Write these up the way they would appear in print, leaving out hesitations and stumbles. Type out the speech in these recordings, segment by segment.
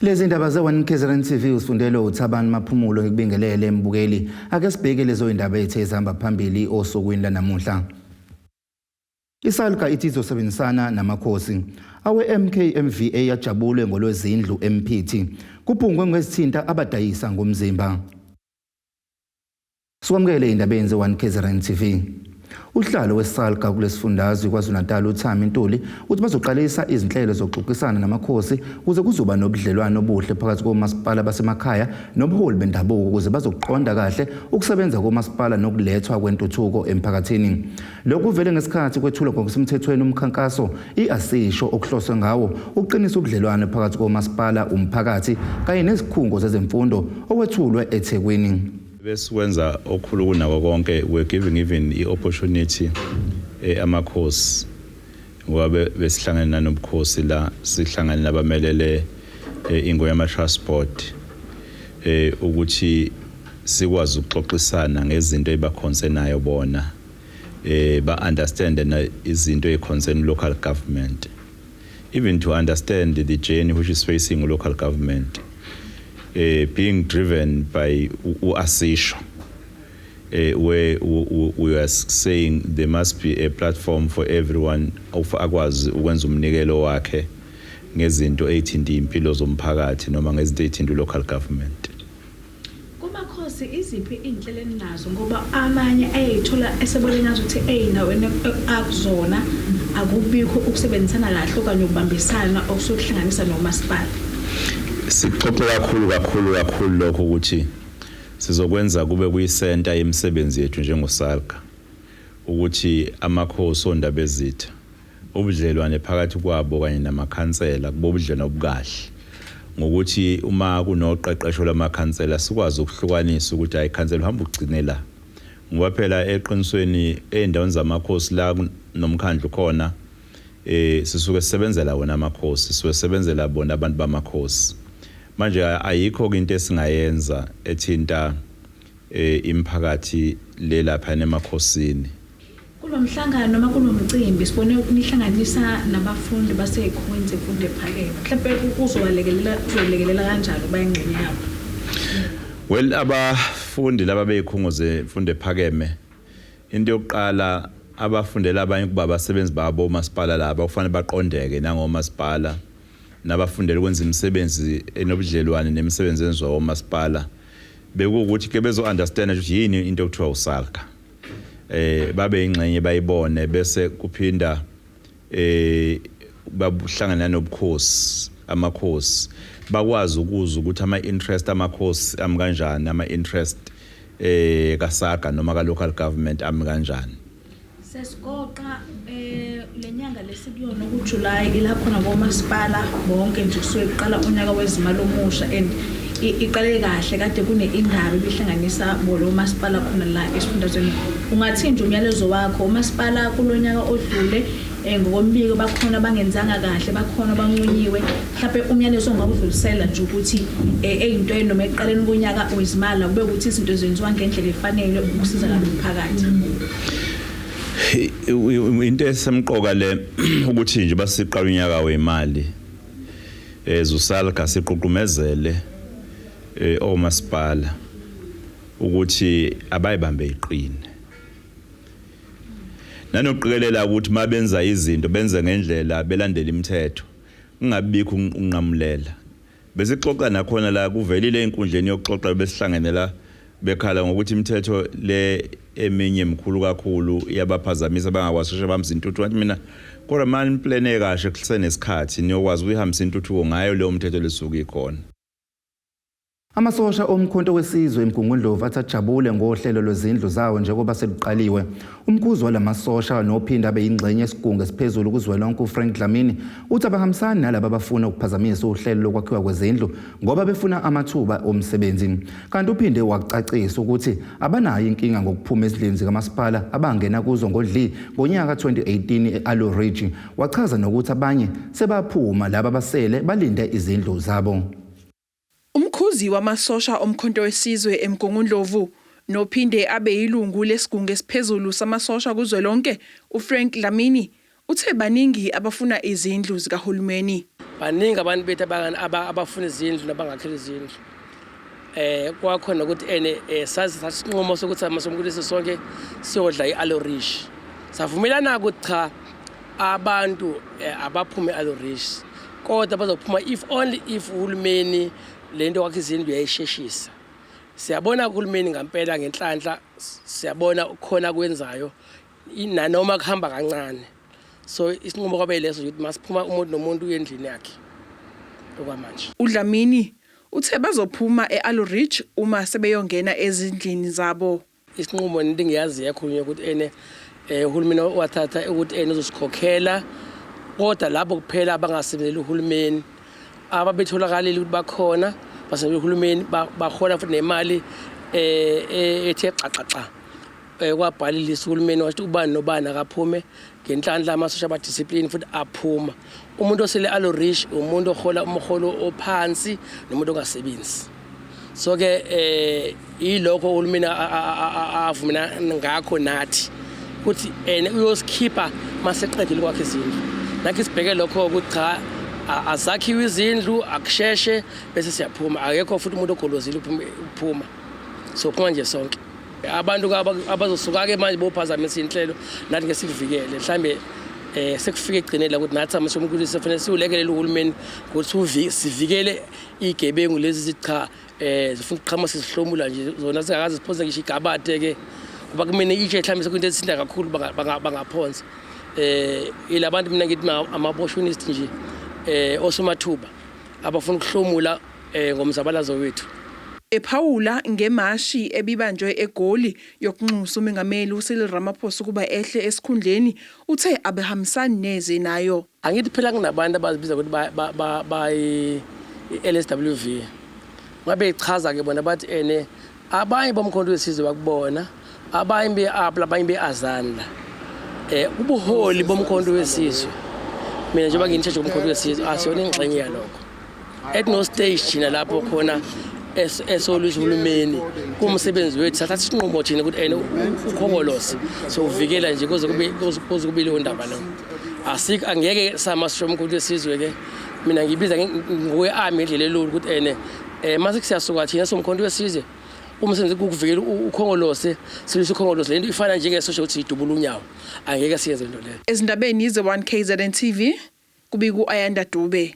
Lezi ndaba ze-1 KZN TV usifundelwe uThabani Maphumulo. Ngikubingelele mbukeli. Ake sibheke lezo indaba ethe ezihamba phambili osukwini lanamuhla. ISALGA ithi izosebenzisana namakhosi awe-MKMVA yajabule ngolwezindlu eMphithi. Kubhungwe ngezithinta abadayisa ngomzimba. Sikwamukele indabeni ze-1 KZN TV. Uhlalo weSALGA kulesifundazwe KwaZulu-Natal uThami Ntuli uthi bazoqalisa izinhlelo zokuxoxisana namakhosi ukuze kuzoba nobudlelwano obuhle phakathi komasipala basemakhaya nobuholi bendabuko ukuze bazokuqonda kahle ukusebenza komasipala nokulethwa kwentuthuko emphakathini. Lokhu kuvele ngesikhathi kwethulwa ngokusemthethweni umkhankaso i-Asisho okuhloswe ngawo ukuqinisa ubudlelwano phakathi komasipala, umphakathi kanye nezikhungo zezemfundo owethulwe eThekwini. Besikwenza okukhulu kunako konke, we're giving even i-opportunity amakhosi, ngoba besihlangene nanobukhosi la, sihlangene nabamelele Ingonyama Trust Board, ukuthi sikwazi ukuxoxisana ngezinto ezibaconcernayo bona, ba understand na izinto eziconcern local government, even to understand the journey which is facing local government, being driven by uAsisho, where we are saying there must be a platform for everyone akwazi ukwenza umnikelo wakhe ngezinto ezithinta impilo zomphakathi noma ngezinto ezithinta local government. Kumakhosi, iziphi iy'nhlelo eninazo, ngoba amanye ayeyithola esebone ngazuthi ey'ndaweni akuzona akubikho ukusebenzisana kahle okanye ukubambisana okusuke kuhlanganisa nomasipala? Sixoxe kakhulu kakhulu kakhulu lokho ukuthi sizokwenza kube kuyisenta yemisebenzi yethu njengoSALGA ukuthi amakhosi oNdabezitha, ubudlelwane phakathi kwabo kanye namakhansela kube ubudlelwane obukahle, ngokuthi uma kunoqeqesho lwamakhansela sikwazi ukuhlukanisa ukuthi hayi, khansela, uhamba ugcine la, ngoba phela eqinisweni ey'ndaweni zamakhosi la nomkhandlu khona sisuke sisebenzela wona amakhosi, sisuke sisebenzela bona abantu bamakhosi. Manje ayikho into esingayenza ethinta imiphakathi le lapha emakhosini. Kulo mhlangano noma kulo mcimbi sibone nihlanganisa nabafundi basey'khungweni zemfundo ephakeme. Mhlawumbe uzowalekelela, uzolekelela kanjani uba ingxenye yabo? Well, abafundi laba bey'khungo zemfundo ephakeme, into yokuqala, abafundela abanye kuba abasebenzi babo omasipala laba, kufanele baqondeke nangomasipala, nabafundela ukwenza imisebenzi enobudlelwane nemisebenzi enziwa omasipala, bekuwukuthi ke bezo understand ukuthi yini into okuthiwa uSALGA, babe ingxenye bayibone, bese kuphinda babuhlangana nobukhosi, amakhosi bakwazi ukuzwa ukuthi ama interest amakhosi ami kanjani, ama interest kaSALGA noma ka local government ami kanjani. Sesigoqa lenyanga lesikuyona kuJuly, ila khona komasipala bonke nje kusuke kuqala unyaka wezimali omusha, and iqale kahle kade kune indaba ebihlanganisa bolo masipala khona la esifundazweni. Ungathi nje umyalezo wakho, umasipala kulonyaka odlule, ngokombiko bakhona bangenzanga kahle, bakhona abancunyiwe, mhlawumbe umyalezo ongawudlulisela nje ukuthi eyintweni noma ekuqaleni konyaka wezimali kube ukuthi izinto zenziwa ngendlela efanele ukusizakala umphakathi? Into esemqoka le ukuthi nje basiqala unyaka wemali, uSALGA siququmezele omasipala ukuthi abayibambe iqine nanokuqikelela ukuthi mabenza izinto benze ngendlela, belandela imithetho, kungabikho unqamulela. Besixoxa nakhona la, kuvelile enkundleni yokuxoxa besihlangene la, bekhala ngokuthi imithetho le eminye emkhulu kakhulu iyabaphazamisa, bangakwazi sheshe bahambisa intuthuko. Ngathi mina, kodwa mani niplane kahle kusenesikhathi, niyokwazi ukuyihambisa intuthuko ngayo leyo mthetho lesuke ikhona. Amasosha oMkhonto weSizwe eMgungundlovu athi ajabule ngohlelo lwezindlu zawo njengoba seluqaliwe. Umkhuzi walamasosha nophinda abe yingxenye yesigungu esiphezulu kuzwelonke uFrank Dlamini uthi abahambisani nalaba abafuna ukuphazamisa uhlelo lokwakhiwa kwezindlu ngoba befuna amathuba omsebenzi. Kanti uphinde wacacisa ukuthi abanayo inkinga ngokuphuma ezindlini zikamasipala abangena kuzo ngodli ngonyaka 2018 e-Aloe Ridge. Wachaza nokuthi abanye sebaphuma, laba abasele balinde izindlu zabo. Umkhuzi wamasosha oMkhonto weSizwe eMgungundlovu nophinde abe yilungu lesigungu esiphezulu samasosha kuzwelonke uFrank Dlamini. Uthe baningi abafuna izindlu zikahulumeni. Baningi abantu bethu abafuna izindlu nabangakhela izindlu. Kwakhona ukuthi ene sazi sasinqumo sokuthi amasomkulisi sonke siyodla i-Aloe Ridge. Savumelana ukuthi cha, abantu abaphume e-Aloe Ridge, kodwa bazophuma if only if uhulumeni lento wakhe izindlu yayisheshisa. Siyabona uhulumeni ngempela ngenhlanhla, siyabona khona kwenzayo nanoma kuhamba kancane. So isinqumo kwabe leso ukuthi masiphuma umuntu nomuntu uye endlini yakhe okwamanje. UDlamini uthe bazophuma e-Aloe Ridge uma sebeyongena ezindlini zabo. Isinqumo into engiyaziyo yakhulunywa ukuthi ene uhulumeni wathatha ukuthi ene uzosikhokhela, kodwa labo kuphela abangasebenzeli uhulumeni ababetholakalile ukuthi bakhona basebenzela uhulumeni bahola futhi nemali ethe xaxaxa. Kwabhala ilist uhulumeni wathi ubani nobani akaphume ngenhlanhla, amasosha abadiscipline futhi aphuma. Umuntu osele Aloe Ridge umuntu ohola umholo ophansi nomuntu ongasebenzi. So ke ilokho uhulumeni avumela ngakho nathi ukuthi ene uyosikhipha maseqedile kwakhe izindlu. Nakho sibheke lokho ukuthi cha, azakhiwe izindlu akusheshe bese siyaphuma. Akekho futhi umuntu ogolozile ukuphuma, sophuma nje sonke. Abantu abazosuka ke manje bophazamisa inhlelo, nathi ngeke sikuvikele. Mhlambe sekufike egcinela ukuthi nathi amasomkhulisi kufanele siwulekelele uhulumeni ukuthi sivikele igebengu lezi zithi cha, zifuna ukuqhamuka sizihlomula nje zona singakaze siphonse ngisho igabade ke, kuba kumina itshe mhlawumbe sekuyinto ethinta kakhulu bangaphonsa. Ilabantu mina ngithi ama-opportunist nje, osomathuba abafuna ukuhlomula ngomzabalazo wethu. Ephawula ngemashi ebibanjwe eGoli yokunxusa uMengameli uCyril Ramaphosa ukuba ehle esikhundleni, uthe abehambisani neze nayo. Angithi phela kunabantu abazibiza ukuthi bayi LSWV, ngabe ichaza ke bona bathi ene abanye bomkhonto wesizwe bakubona, abanye be-APLA, abanye be-AZANLA. Ubuholi bomkhonto wesizwe, mina njengoba ngiyintsheje komkhonto wesizwe, asiyona ingxenye yalokho. At no stage thina lapho khona esolwisa uhulumeni kumsebenzi wethu sathatha isinqumo thina ukuthi ene ukhongolose sokuvikela nje kuze kube leyo ndaba leyo. Asikho, angeke sama sisho umkhonto wesizwe ke, mina ngibiza ngokwe-army ngendlela elula ukuthi ene mase siyasuka thina somkhonto wesizwe, umsebenzi ukuvikela ukhongolose, silwisa ukhongolose. Lento ifana njengesosha ukuthi idubula unyawo, angeke siyenze into leyo. Ezindabeni ze-1 KZN TV, kubika u-Ayanda Dube.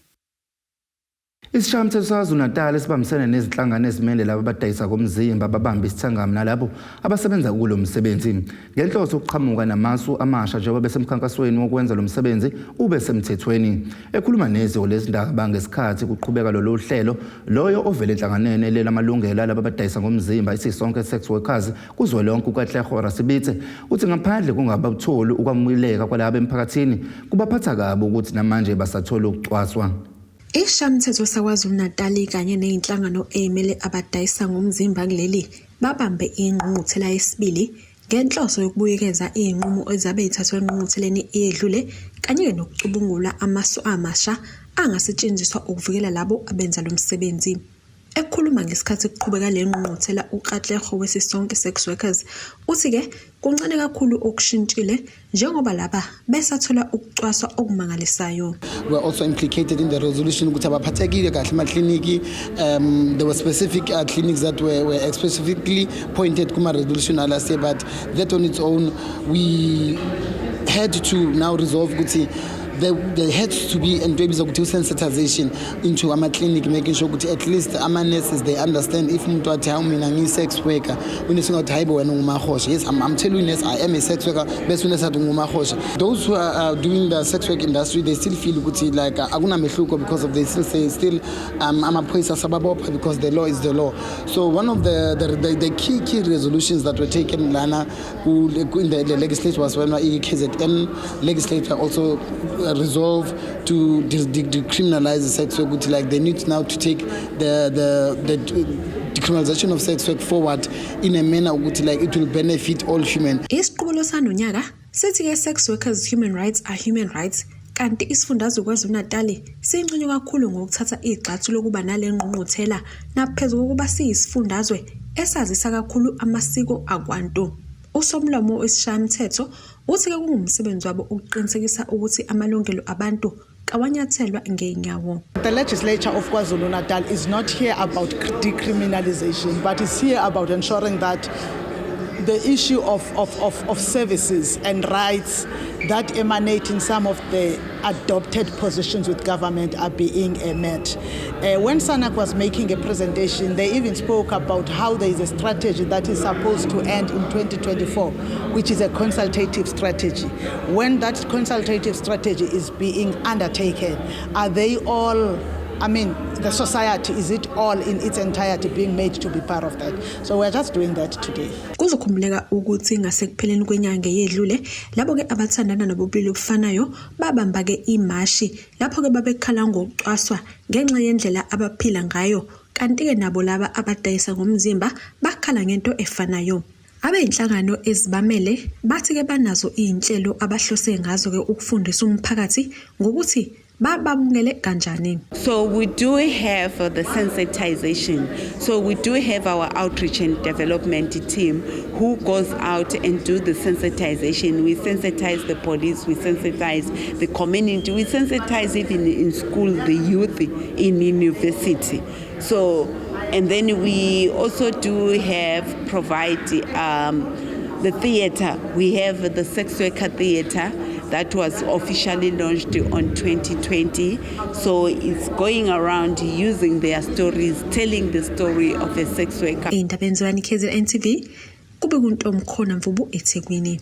Isishayamthetho saKwaZulu-Natal esibambisene nezinhlangano ezimele labo abadayisa komzimba babambe isithangami nalabo abasebenza kulo msebenzi ngenhloso yokuqhamuka namasu amasha njengoba besemkhankasweni wokwenza lo msebenzi ube semthethweni. Ekhuluma neziko lezindaba ngesikhathi kuqhubeka lolu hlelo, loyo ovele enhlanganweni elela amalungelo alabo abadayisa ngomzimba iSisonke Sex Workers kuzwelonke uKatlego Rasebitse uthi ngaphandle kungabatholi ukwamukeleka kwalabo emphakathini, kubaphatha kabi ukuthi namanje basathola ukucwaswa. Isishayamthetho saKwaZulu-Natal kanye ney'nhlangano ey'mele abadayisa ngomzimba kuleli babambe ingqungquthela yesibili ngenhloso yokubuyekeza iy'nqumo ezabe y'thathwe engqungqutheleni eyedlule kanye nokucubungula amasu amasha angasetshenziswa ukuvikela labo abenza lo msebenzi. Ekhuluma ngesikhathi kuqhubeka le ngqungquthela, uKatlego weSisonke Sex Workers uthi-ke kuncane kakhulu okushintshile njengoba laba besathola ukucwaswa okumangalisayo. Were also implicated in the resolution ukuthi abaphathekile kahle emakliniki. There were specific clinics that were specifically pointed kuma-resolution last year, but that on its own we had to now resolve ukuthi there had to be into ebizwa ukuthi sensitization into ama-clinic, making sure ukuthi at least ama-nurses, they understand if umuntu athi, "Hawu, mina ngiyi-sex worker," unesi ungathi, "Hayi bo, wena ungumahosha." Yes, I'm telling you, nurse, I am a sex worker, bese unesi athi ungumahosha. Those who are doing the sex work industry, they still feel ukuthi like akunamehluko because of they still say still amaphoyisa asababopha because the law is the law. So one of the key resolutions that were taken lana in the legislature was when i-KZN legislature also resolved to decriminalize the sex work, ukuthi like they need now to take the decriminalization of sex work forward in a manner ukuthi like it will benefit all human. Isiqubulo sanonyaka sithi-ke "Sex workers human rights are human rights", kanti isifundazwe KwaZulu-Natal sinconywa kakhulu ngokuthatha igxathu lokuba nale ngqungquthela naphezu kokuba siyisifundazwe esazisa kakhulu amasiko akwantu. Usomlomo wesishayamthetho Uthi-ke kungumsebenzi wabo ukuqinisekisa ukuthi amalungelo abantu kawanyathelwa ngey'nyawo. The legislature of KwaZulu-Natal is not here about decriminalization, but is here about ensuring that the issue of services and rights that emanate in some of the adopted positions with government are being met. When Sanac was making a presentation, they even spoke about how there is a strategy that is supposed to end in 2024, which is a consultative strategy. When that consultative strategy is being undertaken, are they all, I mean, the society, is it all in its entirety being made to be part of that? So we're just doing that today. Kuzokhumbuleka ukuthi ngasekupheleni kwenyanga eyedlule labo-ke abathandana nobulili obufanayo babamba-ke imashi lapho-ke babekhala ngokucwaswa ngenxa yendlela abaphila ngayo, kanti-ke nabo laba abadayisa ngomzimba bakhala ngento efanayo. Abeyinhlangano ezibamele bathi-ke banazo iy'nhlelo abahlose ngazo-ke ukufundisa umphakathi ngokuthi babamukele kanjani. So we do have the sensitization. So we do have our outreach and development team who goes out and do the sensitization. We sensitize the police, we sensitize the community, we sensitize even in school, the youth in university. So, and then we also do have provide the theater. We have the sex worker theater that was officially launched on 2020. So it's going around using their stories, telling the story of a sex worker. Ey'ndabeni ze-1 KZN TV kube kuNtomkhona Mvubu eThekwini.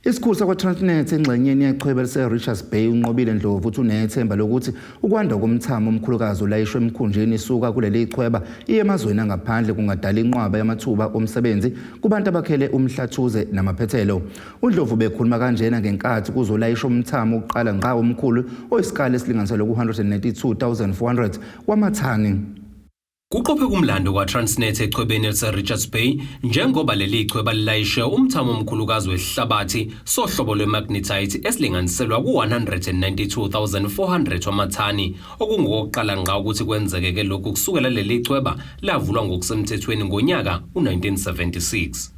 Isikhulu sakwa-Transnet engxenyeni yechweba lise-Richards Bay uNqobile Ndlovu uthi unethemba lokuthi ukwanda komthamo omkhulukazi olayishwe emkhunjini isuka kuleli chweba iye emazweni angaphandle kungadala inqwaba yamathuba omsebenzi kubantu abakhele uMhlathuze namaphethelo. UNdlovu bekhuluma kanjena ngenkathi kuzolayishwa umthamo oqala ngqa omkhulu oyisikali esilinganiselwe ku-192,400 wamathani. Kuqophe kumlando kwaTransnet echwebeni elise-Richards Bay njengoba leli chweba lilayishe umthamo omkhulukazi wesihlabathi sohlobo lwe-magnetite esilinganiselwa ku-192,400 wamathani, okungokokuqala ngqa ukuthi kwenzeke-ke lokhu kusukela leli chweba lavulwa ngokusemthethweni ngonyaka u-1976.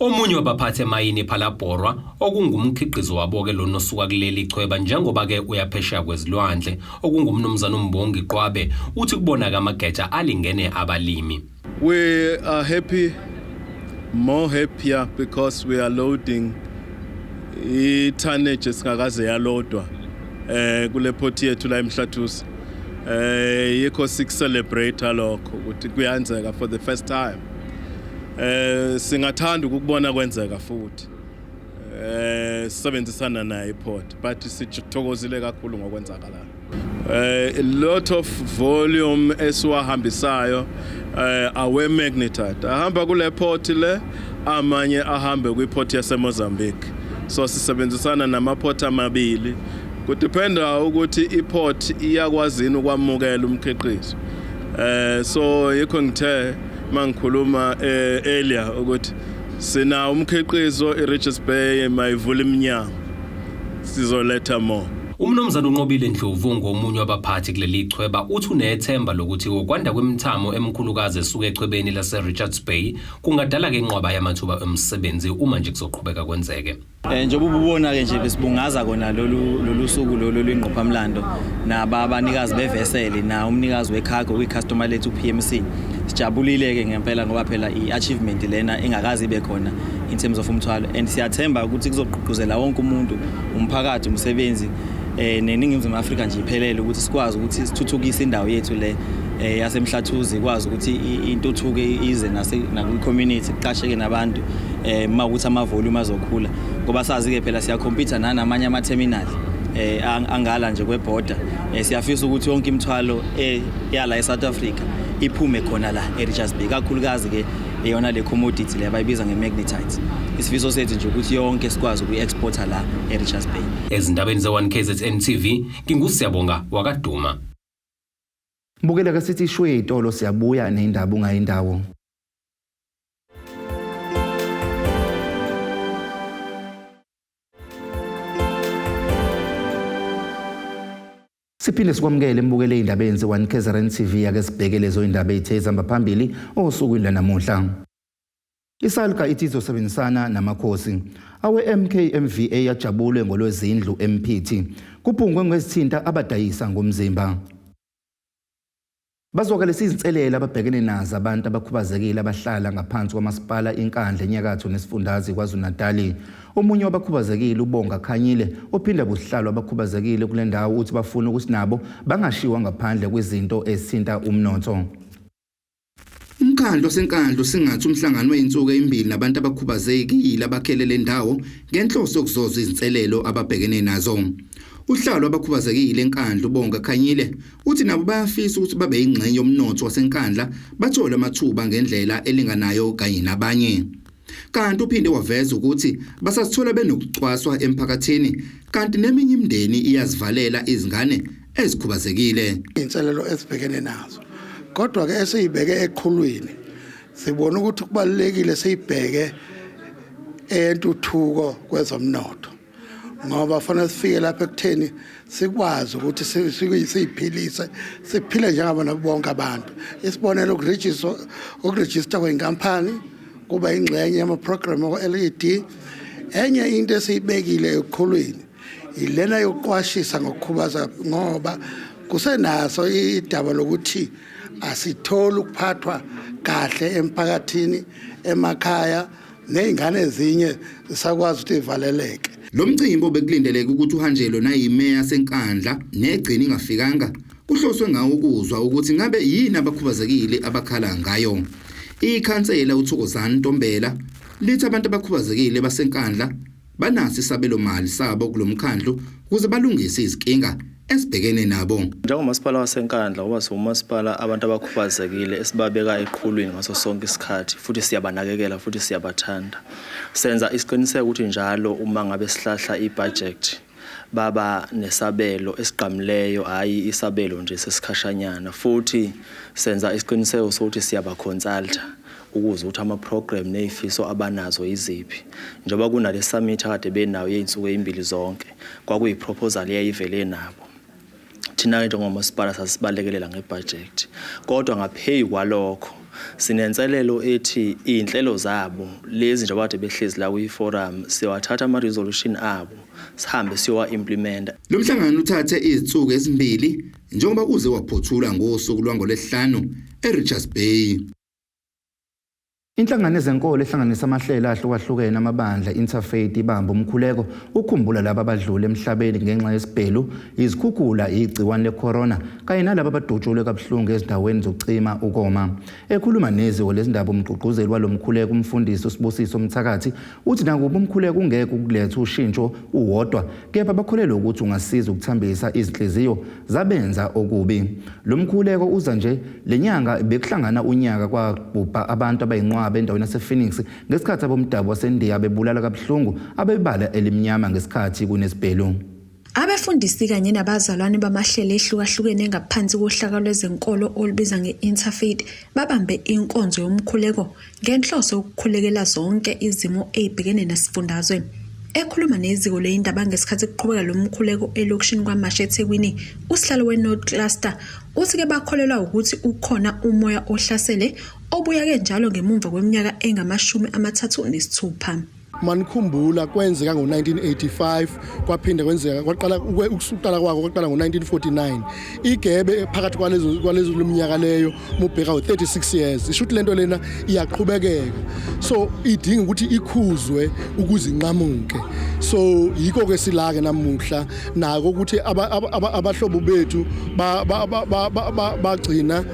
Omunye wabaphathi emayini Phalaborwa, okungumkhiqizo wabo-ke lona osuka kuleli chweba njengoba-ke uyaphesheya kwezilwandle, okungumnumzane uMbongi Qwabe, uthi kubona-ke amageja alingene abalimi. We are happy, more happier because we are loading i-tonnage esingakaze yalodwa kule port yethu la eMhlathuze. Yikho sik-celebrate lokho ukuthi kuyenzeka for the first time. Singathanda ukubona kwenzeka futhi. Sisebenzisana naye i-port, but sithokozile kakhulu ngokwenzakalayo. A lot of volume esiwahambisayo awe magnetite ahamba kule port le, amanye ahambe kwi-port yaseMozambique. So sisebenzisana nama-port amabili, kudependa ukuthi i-port iyakwazini ukwamukela umkhiqizo. So yikho ngithe mangikhuluma earlier ukuthi sina umkhiqizo, iRichards Bay mayivula iminyango, sizoletha more. Umnumzane uNqobile Ndlovu ngomunye wabaphathi kuleli chweba uthi unethemba lokuthi ukwanda kwemithamo emkhulukazi esuka echwebeni lase-Richards Bay kungadala-ke inqwaba yamathuba omsebenzi uma nje kuzoqhubeka kwenzeke. Njengoba ubona-ke nje besibungaza kona lolu suku lolu lwingqophamlando naba abanikazi be-vessel na umnikazi we-cargo kwi-customer lethu PMC. Sijabulile-ke ngempela ngoba phela i-achievement lena engakaze ibe khona in terms of umthwalo, and siyathemba ukuthi kuzogqugquzela wonke umuntu, umphakathi, umsebenzi, neNingizimu Afrika nje iphelele, ukuthi sikwazi ukuthi sithuthukise indawo yethu le yaseMhlathuze, ikwazi ukuthi intuthuko ize nakwi-community, kuqasheke nabantu uma ukuthi ama-volume azokhula, ngoba sazi-ke phela siya-compete nanamanye ama-terminal angala nje kwebhoda. Siyafisa ukuthi yonke imithwalo yala eSouth Africa iphume khona la eRichards Bay, kakhulukazi ke eyona le commodity le abayibiza nge-magnetite. Isifiso sethu nje ukuthi yonke sikwazi ukuyi-exporta la eRichards Bay. Ezindabeni ze-1 KZN TV, nginguSiyabonga wakaDuma. Mbukele ke sithi ishwe itolo, siyabuya nendaba ungayindawo. Siphinde sikwamukele embukele ey'ndabeni ze-1 KZN TV. Ake sibheke lezo indaba ey'the zihamba phambili osukwini lwanamuhla. ISalga ithi izosebenzisana namakhosi. Awe-MKMVA ajabule ngolwezindlu eMphithi. Kubhungwe ngezithinta abadayisa ngomzimba. Bazwakalisa izinselelo ababhekene nazo abantu abakhubazekile abahlala ngaphansi kwamasipala iNkandla enyakatho nesifundazwe KwaZulu-Natali. Omunye wabakhubazekile uBonga Khanyile ophinda busihlalo abakhubazekile kule ndawo uthi bafuna ukuthi nabo bangashiwa ngaphandle kwezinto ezithinta umnotho. Umkhandlu waseNkandla usingathe umhlangano wey'nsuku ezimbili nabantu abakhubazekile abakhele le ndawo ngenhloso yokuzozwa izinselelo ababhekene nazo. Uhlalo abakhubazekile eNkandla uBonga Khanyile uthi nabo bayafisa ukuthi babe yingxenye yomnotho waseNkandla bathole amathuba ngendlela elinganayo kanye nabanye. Kanti uphinde waveza ukuthi basazithola benokucwaswa emphakathini kanti neminye imindeni iyazivalela izingane ezikhubazekile. Inselelo esibhekene nazo kodwa ke esiyibeke eqhulwini sibona ukuthi kubalulekile siyibheke entuthuko kwezomnotho ngoba fanele sifike lapha ekutheni sikwazi ukuthi siyiphilise siphile njengabona bonke abantu. Isibonelo, ukurejista kwenkampani kuba ingxenye yama-program akwa-LED. Enye into esiyibekile eqhulwini ilena yokuqwashisa ngokukhubaza, ngoba kusenaso idaba lokuthi asitholi ukuphathwa kahle emphakathini, emakhaya, ney'ngane ezinye zisakwazi ukuthi ivaleleke. Lo mcimbi obekulindeleke ukuthi uhanjelwe nayimeya yaseNkandla negcina ingafikanga kuhloswe ngawo ukuzwa ukuthi ngabe yini abakhubazekile abakhala ngayo. Ikhansela uThokozani Ntombela lithi abantu abakhubazekile baseNkandla banaso isabelo mali sabo kulomkhandlu ukuze balungise izinkinga esibhekene nabo. Njengomasipala waseNkandla, uba siwumasipala abantu abakhubazekile esibabeka eqhulwini ngaso sonke isikhathi, futhi siyabanakekela futhi siyabathanda. Senza isiqiniseko ukuthi njalo uma ngabe sihlahla ibudget baba nesabelo esigqamileyo, hhayi isabelo nje sesikhashanyana, futhi senza isiqiniseko sokuthi siyabaconsulta ukuze ukuthi ama-program ney'fiso abanazo yiziphi. Njengoba kunale summit akade benayo yey'nsuku ey'mbili zonke, kwakuyi-proposal eyayivele nabo. Thina-ke njengomasipala sasibalekelela ngebhajethi, kodwa ngaphezu kwalokho sinenselelo ethi iy'nhlelo zabo lezi njengoba kade behlezi la kwi-forum, siyawathatha ama-resolution abo sihambe siyowa-implementa. Lo mhlangano uthathe izinsuku ezimbili njengoba uze waphothulwa ngosuku lwangolwesihlanu eRichards Bay. Inhlangano yezenkolo ehlanganisa amahlelo ahlukahlukene amabandla Interfaith ibamba umkhuleko ukukhumbula laba abadlule emhlabeni ngenxa yesibhelu, izikhukhula, igciwane lecorona kanye nalabo abadutshulwe kabuhlungu ezindaweni zokucima ukoma. Ekhuluma neziko lezindaba, umgqugquzeli walomkhuleko umfundisi uSibusiso Mthakathi uthi nakuba umkhuleko ungeke ukuletha ushintsho uwodwa, kepha bakholelwa ukuthi ungasiza ukuthambisa izinhliziyo zabenza okubi. Lo mkhuleko uza nje lenyanga bekuhlangana unyaka kwabhubha abantu abayinqwaba endaweni yasePhoenix ngesikhathi abomdabu waseNdiya bebulala kabuhlungu abebala elimnyama ngesikhathi kunesibhelu. Abefundisi kanye nabazalwane bamahlelo ehlukahlukene ngaphansi kohlaka lwezenkolo olubiza nge-Interfaith babambe inkonzo yomkhuleko ngenhloso yokukhulekela zonke izimo ey'bhekene nesifundazwe. Ekhuluma neziko leyindaba ngesikhathi kuqhubeka lo mkhuleko elokishini KwaMashu eThekwini, usihlalo we-North Cluster uthi-ke bakholelwa ukuthi ukhona umoya ohlasele obuya-ke njalo ngemumva kweminyaka engama-36. Manikhumbula kwenzeka ngo-1985, kwaphinde kwenzeka kwaqala ukusuqala kwako kwaqala ngo-1949. Igebe phakathi kwalezo leminyaka leyo mubheka u-36 years, isho ukuthi lento lena iyaqhubekeka, so idinga ukuthi ikhuzwe ukuze inqamuke. So yiko-ke sila-ke namuhla nako ukuthi abahlobo bethu bagcina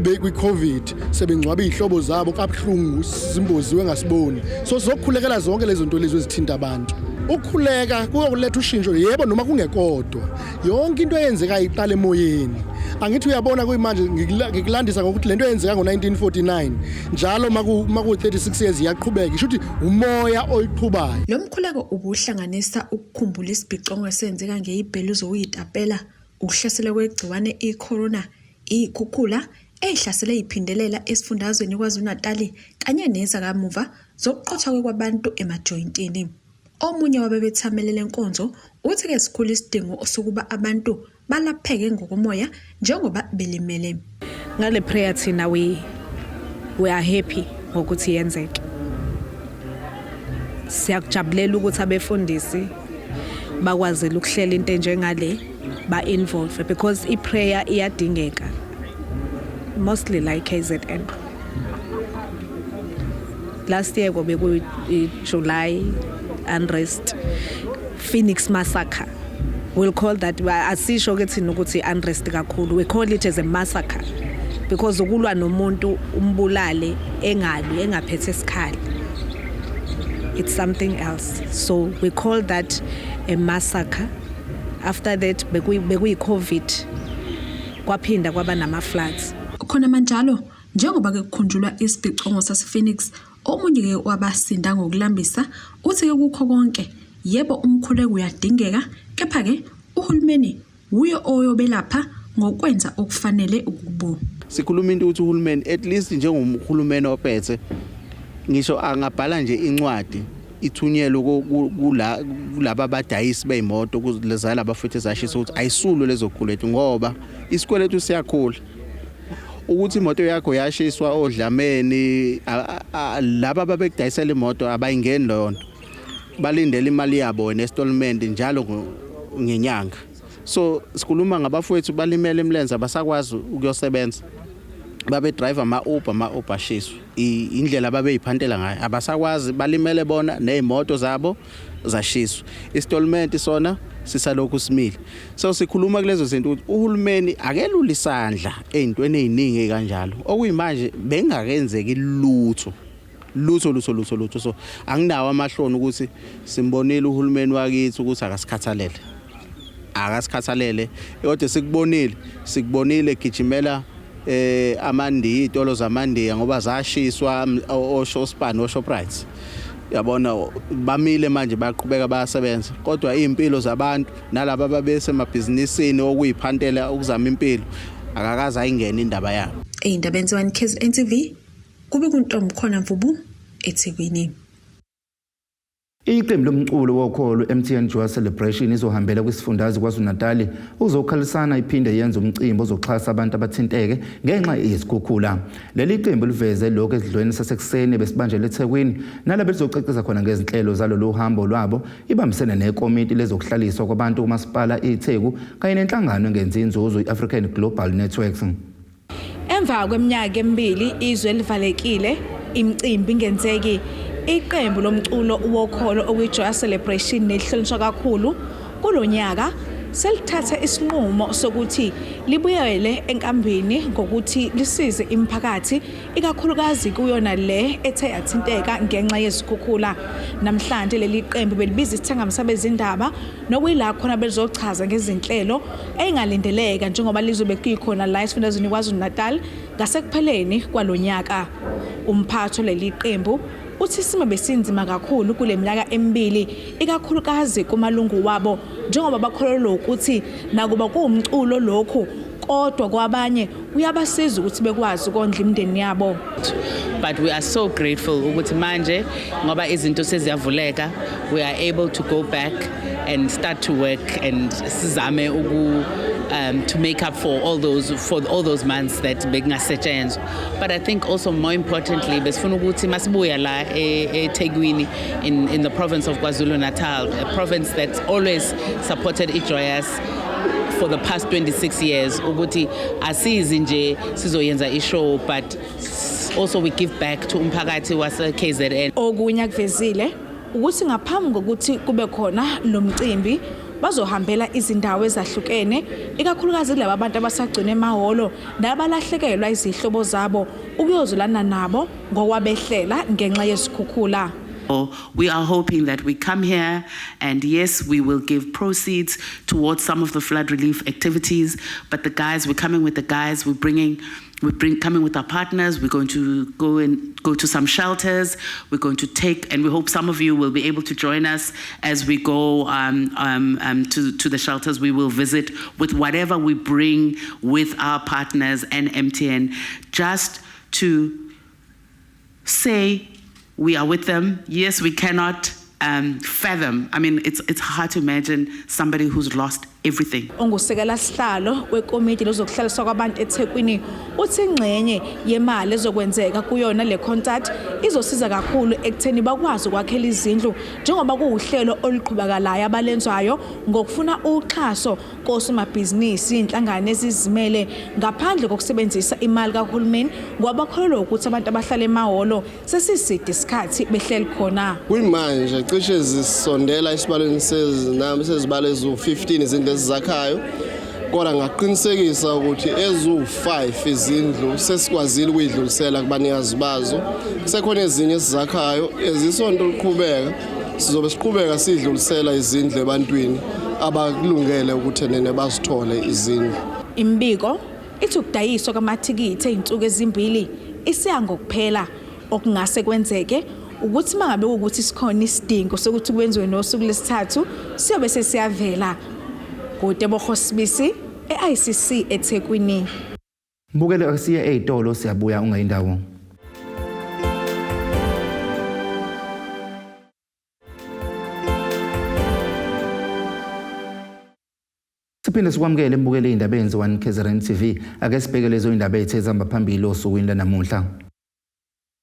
bekwi-COVID sebengcwaba iy'hlobo zabo kabuhlungu, simboziwe ngasiboni. So sizokhulekela zonke lezo nto lezo ezithinta abantu. Ukukhuleka kuyokuletha ushintsho, yebo, noma kungekodwa. Yonke into eyenzekayo iqala emoyeni. Angithi uyabona, kuyimanje ngikulandisa ngokuthi lento eyenzeka ngo-1949 njalo maku-36 years iyaqhubeka, isho ukuthi umoya oyiqhubayo. Lo mkhuleko ubuhlanganisa ukukhumbula isibhicongo esenzeka ngeyibhelu zokuyitapela, ukuhlasela kwegciwane i-corona, iy'khukhula ey'hlasele y'phindelela esifundazweni KwaZulu-Natali kanye nezakamuva zokuqothwa kwabantu emajoyintini. Omunye wabebethamele le nkonzo uthi-ke sikhulu isidingo sokuba abantu balapheke ngokomoya njengoba belimele. Ngale prayer thina we are happy ngokuthi yenzeke. Siyakujabulela ukuthi abefundisi bakwazile ukuhlela into enjengale, ba-involve, because i-prayer iyadingeka mostly like KZN. Last year kobe kuyi-July unrest, Phoenix massacre we'll call that. Asisho ke thina ukuthi unrest kakhulu, we call it as a massacre because ukulwa nomuntu umbulale engalwi, engaphethe isikhali, it's something else, so we call that a massacre. After that bekuyi-COVID, kwaphinda kwaba nama-floods. Khona manjalo, njengoba ke kukhunjulwa isibhicongo sase-Phoenix, omunye ke wabasinda ngokulambisa uthi ke kukho konke, yebo, umkhuleko uyadingeka, kepha ke uhulumeni wuye oyobelapha ngokwenza okufanele ukubo. Sikhuluma into ukuthi uhulumeni, at least njengomhulumeni ophethe, ngisho angabhala nje incwadi ithunyelwe kula kulaba abadayisi beyimoto kulezala abafethu ezashisa ukuthi ayisulwe lezo kweletu, ngoba isikweletu siyakhula. Ukuthi imoto yakho yashiswa odlameni, laba ababekudayisela imoto abayingeni leyo nto, balindele imali yabo ne-installment njalo ngenyanga. So sikhuluma ngabafowethu balimele imlenze, abasakwazi ukuyosebenza, babe drive ama-Uber, ama-Uber ashiswa. Indlela ababeyiphantela ngayo abasakwazi, balimele bona nezimoto zabo zashiswa, installment sona sisalokhu simile. So sikhuluma kulezo zinto ukuthi uhulumeni akelula isandla ey'ntweni ey'ningi ey'kanjalo, okuyimanje bengakenzeki lutho, lutho, lutho, lutho, lutho. So anginawo amahloni ukuthi simbonile uhulumeni wakithi ukuthi akasikhathalele, akasikhathalele, kodwa sikubonile, sikubonile gijimela amandiya, itolo zamandiya ngoba zashiswa, oSpar, oShoprite, yabona, bamile manje, bayaqhubeka bayasebenza, kodwa impilo zabantu nalabo ababesemabhizinisini okuyiphantela ukuzama impilo akakaze ayingene indaba yabo. Ey'ndabeni ze-1 KZN TV, kube kuntombi khona Mvubu, eThekwini. Iqembu lomculo wokholo MTN Joyous Celebration izohambela kwisifundazwe KwaZulu-Natal uzokhalisana iphinde yenze umcimbi ozoxhasa abantu abathinteke ngenxa yezikhukhula. Leli qembu liveze lokhu esidlweni sasekuseni besibanjelwe eThekwini, nalapho lizocacisa khona ngezinhlelo zalolu hambo lwabo ibambisene nekomiti lezokuhlaliswa kwabantu kumasipala iTheku kanye nenhlangano engenzi inzuzo i-African Global Networks. Emva kweminyaka emibili izwe livalekile, imicimbi ingenzeki, iqembu lomculo wokholo okuyi-Joyous Celebration nelihlonishwa kakhulu kulonyaka selithatha isinqumo sokuthi libuyele enkambini ngokuthi lisize imiphakathi, ikakhulukazi kuyona le ethe yathinteka ngenxa yezikhukhula. Namhlanje leli qembu belibiza isithangami sabezindaba, nokuyila khona belizochaza ngezinhlelo ey'ngalindeleka njengoba lizobe kuyikhona la esifundazweni KwaZulu-Natal ngasekupheleni kwalonyaka. Umphathi leli qembu uthi isimo besinzima kakhulu kule minyaka emibili, ikakhulukazi kumalungu wabo, njengoba bakholelwa ukuthi nakuba kuwumculo lokhu, kodwa kwabanye kuyabasiza ukuthi bekwazi ukondla imindeni yabo. But we are so grateful ukuthi manje ngoba izinto seziyavuleka, we are able to go back and start to work and sizame uku to make up for all those months that bekungasetshenzwa. But I think also, more importantly, besifuna ukuthi masibuya la eThekwini, in the province of KwaZulu Natal, a province that's always supported iJoyous for the past 26 years, ukuthi asizi nje sizoyenza ishow, but also we give back to umphakathi wase KZN. Okunye akuvezile ukuthi ngaphambi kokuthi kube khona lo mcimbi, bazohambela izindawo ezahlukene, ikakhulukazi kulaba bantu abasagcina emahholo nabalahlekelwa izihlobo zabo, ukuyozulana nabo ngokwabehlela ngenxa yezikhukhula. We are hoping that we come here and yes, we will give proceeds towards some of the flood relief activities, but the guys, we're coming with the guys, we're bringing we're bring, coming with our partners. We're going to go and go to some shelters. We're going to take, and we hope some of you will be able to join us as we go to the shelters. We will visit with whatever we bring with our partners and MTN, just to say we are with them. Yes, we cannot fathom. I mean, it's hard to imagine somebody who's lost everything. Ongusekela sihlalo wekomiti lezokuhlaliswa kwabantu eThekwini uthi ingxenye yemali ezokwenzeka kuyona le contract izosiza kakhulu ekutheni bakwazi ukwakhela izindlu njengoba kuwuhlelo oluqhubakalayo abalenzwayo ngokufuna uxhaso kosomabhizinisi inhlangano ezizimele ngaphandle kokusebenzisa imali kahulumeni ngoba bakholelwa ukuthi abantu abahlala emahholo sesiside isikhathi behleli khona. Kuyimanje cishe zisondela esibalweni sezinamba sezibalo eziwu-15 izindlu ezizakhayo kodwa ngaqinisekisa ukuthi eziwu-5 izindlu sesikwazile ukuyidlulisela kubanikazi bazo. Kusekhona ezinye esizakhayo ezisonto liqhubeka sizobe siqhubeka sidlulisela izindlu ebantwini abakulungele ukuthi nene bazithole izindlu. Imibiko ithi ukudayiswa kwamathikithi ezinsuku ezimbili isiya ngokuphela. Okungase kwenzeke ukuthi mangabe ukuthi sikhona isidingo sokuthi kwenziwe nosuku lesithathu siyobe sesiyavela. NguTebogo Sibisi e-ICC eThekwini. Mbukeli akusiye ey'tolo siyabuya ungayindawo. Siphinde sikwamukele mbukeli ey'ndabeni ze-1 KZN TV. Ake sibheke lezo indaba ethe ezihamba phambili osukwini lanamuhla.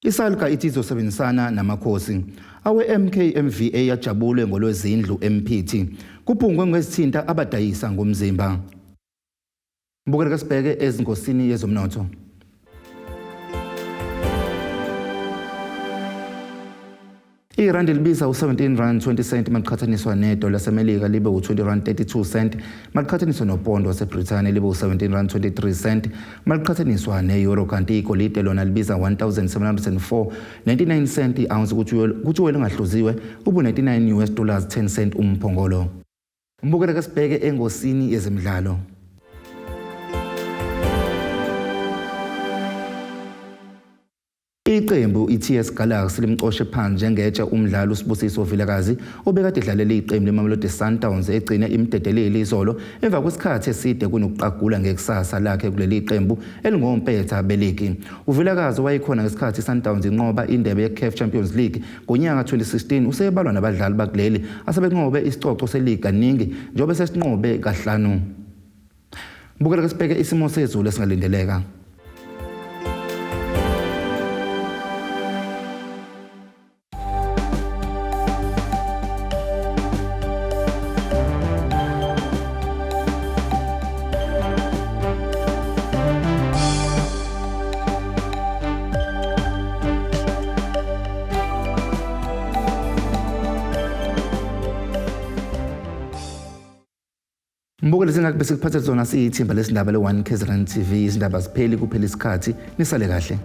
ISALGA ithi izosebenzisana namakhosi awe-MKMVA yajabule ngolwezindlu eMphithi. Kubhungwe ngezithinta abadayisa ngomzimba. Mbukeli kasibheke ezingosini yezomnotho. Irandi libiza u-17 rand 20 cent maliqhathaniswa nedola laseMelika libe u-20 rand 32 cent maliqhathaniswa nopondo waseBrithani libe u-17 rand 23 cent maliqhathaniswa ne-euro kanti igolide lona libiza 1704.99 cent i-ounce kuthi uwele ongahluziwe ubu-99 US dollars 10 cent umphongolo. Mbukela kasibheke engosini yezemidlalo. Iqembu i-TS Galaxy limcoshe phansi njengetshe umdlali uSibusiso Vilakazi obekade edlalela iqembu leMamelodi Sundowns egcine imdedelile izolo emva kwesikhathi eside kunokuqagula ngekusasa lakhe kuleli qembu elingompetha beligi. UVilakazi wayekhona ngesikhathi iSundowns inqoba indebe ye-CAF Champions League ngonyaka 2016 usebalwa nabadlali bakuleli asebenqobe isicoco seligi kaningi njengoba sesinqobe kahlanu. Bukela ke sibheke isimo sezulu esingalindeleka. Mbukeli singakube sikuphathe zona siyithimba lesindaba le-1 KZN TV izindaba zipheli kuphela isikhathi nisale kahle.